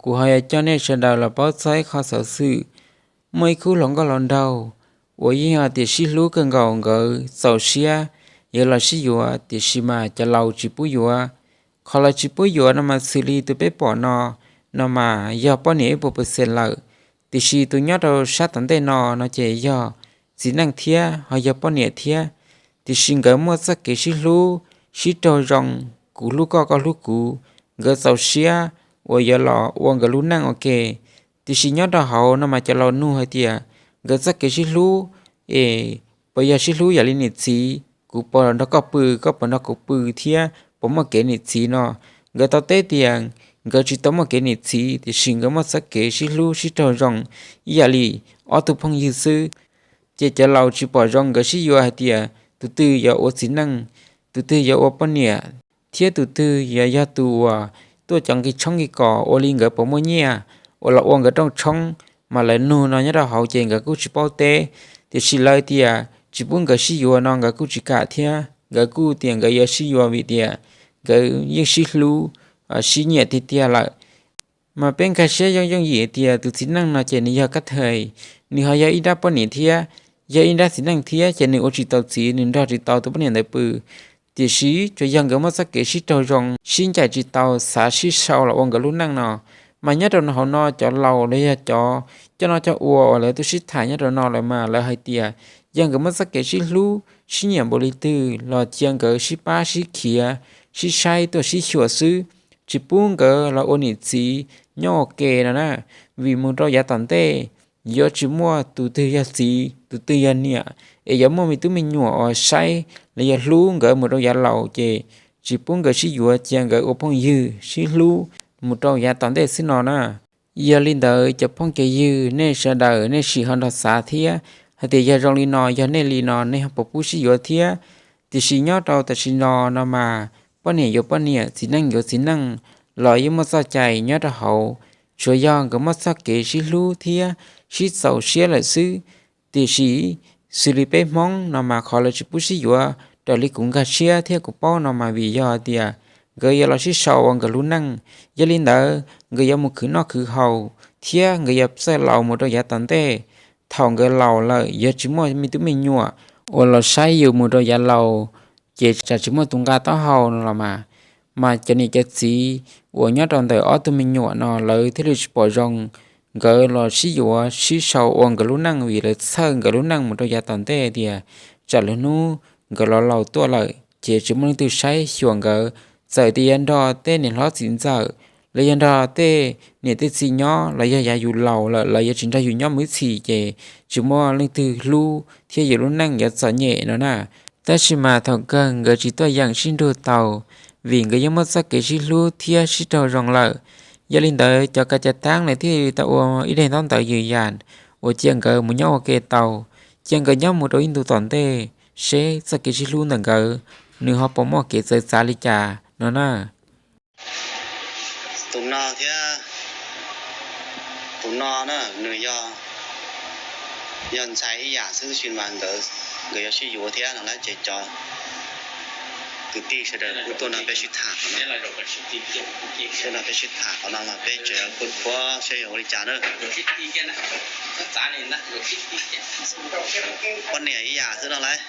Kuv ho yuav coj nej sawv daws los paub txog ib qho xov xwm. Muaj ib khub hluas nkauj hluas nraug uas yeej yog tias sib hlub kawg nkaus, nkawd txaus siab yuav los sib yuav, tiam sis mas cov laus tsis pub yuav. Qhov lawv tsis pub yuav no mas xws li tus peb pom no, no mas yog poj niam ib puas percent lawm, tiam sis tus nyob rau sab tom ntej no no ces yog txiv neej thiab ho yog poj niam thiab. Tiam sis nkawd muaj txoj kev sib hlub, sib raug zoo, kuv hlub koj, koj hlub kuv. Nkawd txaus siab uas yuav los ua nkawd lub neej ua ke. Tiam sis nyob rau hauv no mas cov laus nug hais tias nkawd txoj kev sib hlub es puas yog sib hlub yam li niam txiv, kuv puas nrog koj pw, koj puas nrog kuv pw thiab puas muaj kev niam txiv no? Nkawd tau teb tias nkawd tsis tau muaj kev niam txiv, tiam sis nkawd muaj txoj kev sib hlub sib raug zoo ib yam li ob tug phooj ywg xwb. Ces cov laus tsis pom zoo nkawd sib yuav hais tias tus twg yuav ua txiv neej, tus twg yuav ua poj niam, thiab tus twg yuav yog tus uas tuaj cov nqi tshoob nqi kos ua li nkawd puas muaj nyiaj uas los ua nkawd rooj tshoob. Mas lawv nug no nyob rau hauv ces nkawd kuj tsis paub teb, tiam sis lawv tias tsis pub nkawd sib yuav no nkawd kuj tsis kam thiab, nkawd kuj tias nkawd yuav sib yuav vim tias nkawd yeej sib hlub, sib nyiam tiag tiag lawm. Mas peb nkag siab yooj yooj yim tias tus txiv neej no ces nws yog kab theis, nws ho yog ib nrab poj niam thiab, yog ib nrab txiv neej thiab, ces nws ua tsis tau txiv, nws nrog tsis tau tus poj niam ntawd pw. Tiam sis tsuas yog nkawd muaj txoj kev sib raug zoo, sib ncaim tsis tau, xav sib sau los ua nkawd lub neej no. Mas nyob rau hauv no cov laus los yog cov coj noj coj ua uas lawv tuaj sib tham nyob rau no lawm mas lawv hais tias yog nkawd muaj txoj kev sib hlub sib nyiam npaum li twg los cia nkawd sib pab sib khiav, sib saib tuaj sib xyuas xwb, tsis pub nkawd los ua niam txiv nyob ua ke no na. Vim mus rau yav tom ntej yuav tsis muaj tus twg yog txiv tus twg yog niam, es yuav muaj me tub me nyuam uas saib los yog hlub nkawd mus rau yav laus, ces tsis pub nkawd sib yuav, cia nkawd ua phooj ywg sib hlub mus rau yav tom ntej xwb no na. Yog li ntawd cov phooj cov ywg nej sawv daws nej sim ho nrog xav thiab hais tias yog zoo li no, yog nej li no nej ho puas pub sib yuav thiab? Tiam sis nyob rau tam sim no no mas poj niam yuav poj niam, txiv neej yuav txiv neej los yeej muaj txoj cai nyob rau hauv, tsuas yog nkawd muaj txoj kev sib hlub thiab sib txaus siab lawm xwb. Tiam sis xws li peb Hmoob no mas qhov lawv tsis pub sib yuav raws li kuv nkag siab thiab kuv paub no mas vim yog tias nkawd yuav los sib sau ua nkawd lub neej. Yog li ntawd nkawd yuav mus khwv noj khwv haus thiab nkawd yuav txawj laus mus rau yav tom ntej. Thaum nkawd laus lawm yuav tsis muaj me tub me nyuam uas los saib yus mus rau yav laus, ces tsam tsis muaj tus nqa taub hau no los mas. Mas cov niam cov txiv uas nyob rau ntawm ob tug me nyuam no lawv thiaj li tsis pom zoo nkawd los sib yuav sib sau ua nkawd lub neej vim lawv txhawj nkawd lub neej mus rau yav tom ntej tias tsam lwm hnub nkawd los laus tuaj lawm ces tsis muaj leej twg saib xyuas nkawd. Txawm tias yuav nrog tej niam hlob txiv ntxawm los yog nrog tej niam tej txiv nyob los yog yav yus laus lawm lawv yuav tsis nrog yus nyob mus ib txhis ces tsis muaj leej twg hlub thiab yus lub neej yuav txom nyem no na. Tab sis mas thaum kawg nkawd tsis tuaj yeem sib nrug tau, vim nkawd yeej muaj txoj kev sib hlub thiab sib raug zoo lawm. Yog li ntawd cov kav cov taab lawv thiaj tau ua ib daim ntaub ntawv yws yam uas cia nkawd mus nyob ua ke tau, cia nkawd nyob mus rau ib ntu tom ntej seb txoj kev sib hlub ntawm nkawd nws ho puas muaj kev txawv txav li cas no na. Tus no thiab tus no na nws yog, yog ntxhais ib yam xwb tab sis mas nkawd, nkawd yuav sib yuav thiab no na ces cov kwv tij sawv daws kuj tuaj no peb sib tham qhov no. Tuaj no peb sib tham qhov no mas peb tseem pub puab seb yuav ua li cas na. Poj niam ib yam xwb no lauj.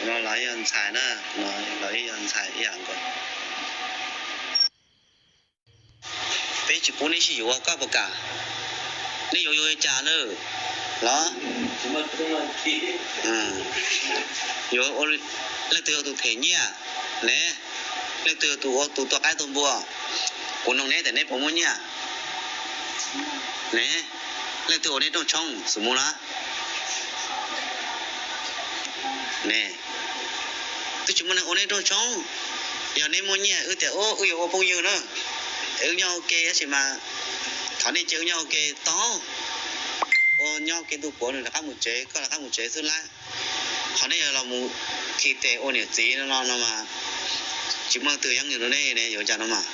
No lawv yog ntxhais na, lawv yog ntxhais ib yam nkaus. Peb tsis pub neb sib yuav koj puas kam? Neb yuav yuav li cas na? Los yuav, leej twg yog tus them nyiaj ne? Leej twg yog tus ua tus tua qaib tua npua? Kuv nug neb tias neb puas muaj nyiaj ne? Leej twg ua neb rooj tshoob xus mus na? Ne, twb tsis muaj neeg ua neb rooj tshoob. Yog neb muaj nyiaj wb tias wb yuav ua phooj ywg na, es wb nyob ua ke tab sis mas thov nej cia wb nyob ua ke tau. Ua nyob ua ke ntu puav nws rov qab mus tsev, koj rov qab mus tsev xwb lawm. Qhov nej yuav los mus khi tes ua niam txiv no no mas tsis muaj leej twg yeej rau nej ne, yuav cas no mas.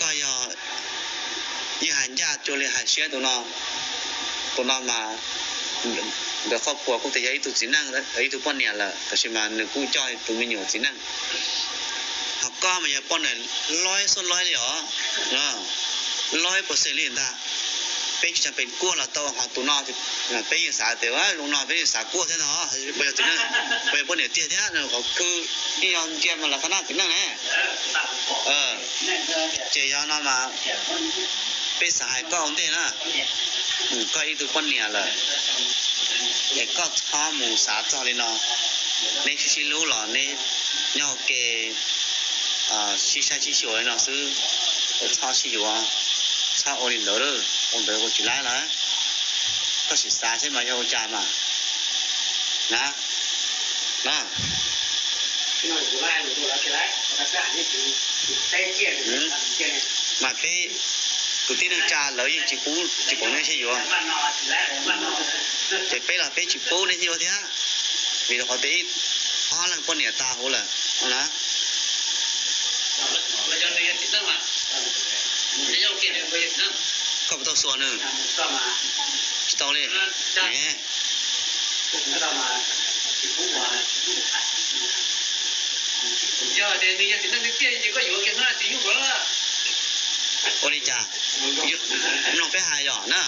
Koj yog yeej hais ncaj cuag li hais siab tus no, tus no mas Ntawm qhov puas kuj tias yog ib tug txiv neej, ib tug poj niam lawm, tab sis mas nws kuj coj tus me nyuam txiv neej. Ho koj mas yog poj niam loib xub loib li os, loib pov xees li ntag. Peb tsis tau pes kuaj los tau, ho tus no peb yeej xav tias zoo no peb yeej xav kuaj thiab no, puas yog txiv neej, puas yog poj niam tiag thiab, qhov khwv ib yog ntsia mas los qhov no txiv neej ne. Ces yog no mas peb xav hais koj ua ntej na, koj ib tug poj niam lawm, es koj txhob mus xav txog li no. Neb sib sib hlub los neb nyob ua ke sib saib sib xyuas li no xwb, txhob sib yuav, txhob ua li ntawd, ua ntawd ua tsis laib lawm. Koj sim xav seb mas yog ua cas mas na, no. Mas peb tus tib neeg tsa lawv yeej tsis pub tsis pom neb sib yuav, ces peb los peb tsis pub neb sib yuav thiab, vim rau qhov tias ib ob leeg poj niam tas huv lawm na. Koj puas tau xuas nws? Tsis tau li. Ua li cas? Mloog peb hais yom na,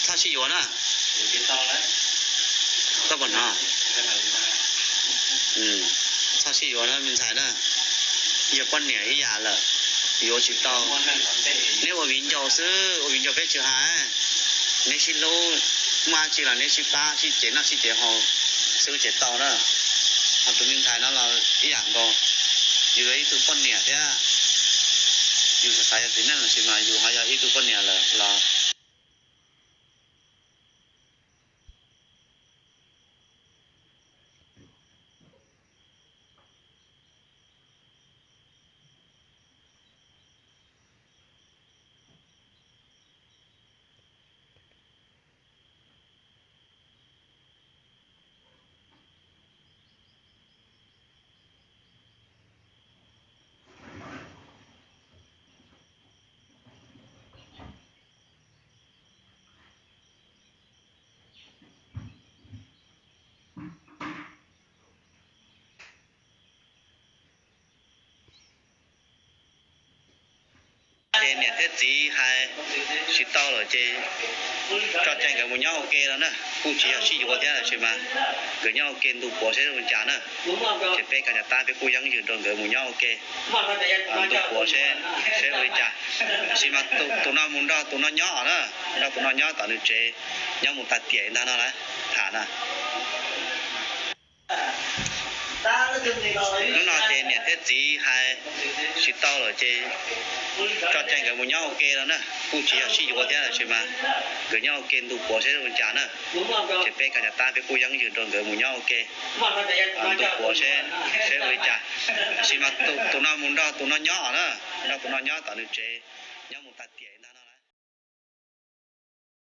txhob sib yuav na. Koj puas hnov? Txhob sib yuav na me ntxhais na. Yog poj niam ib yam lawm, yuav tsis tau. Neb ua viv ncaus xwb, ua viv ncaus peb tsis hais. Neb sib hlub, muaj dab tsi los neb sib pab sib cev noj sib cev haus xwb ces tau na. Ho tus me ntxhais no los ib yam nkaus, yus yog ib tug poj niam thiab, yus xav yog txiv neej lossis mas yus ho yog ib tug poj niam lawm los Ces niam thiab txiv hais tsis tau lawm ces tso cai nkawd mus nyob ua ke no na, kuj tsis yog sib yuav thiab tab sis mas nkawd nyob ua ke ntu puav seb zoo li cas na. Ces peb kav cov tab peb kuj yeeb yws rau nkawd mus nyob ua ke ntu puav seb, seb ua li cas. Tab sis mas tus no mus nrog tus no nyob na, nrog tus no nyob tom nws tsev, nyob mus tag tiam li ntag no lawm, tham na. Hnub no ces niam thiab txiv hais tsis tau lawm ces tso cai nkawd mus nyob ua ke no na, kuj tsis yog sib yuav thiab tab sis mas nkawd nyob ua ke ntu puav seb zoo li cas na. Ces peb kav cov tab peb kuj yeeb yws rau nkawd mus nyob ua ke ntu puav seb, seb ua li cas. Tab sis mas tus no mus nrog tus no nyob na, nrog tus no nyob tom nws tsev, nyob mus tag tiam li ntag no.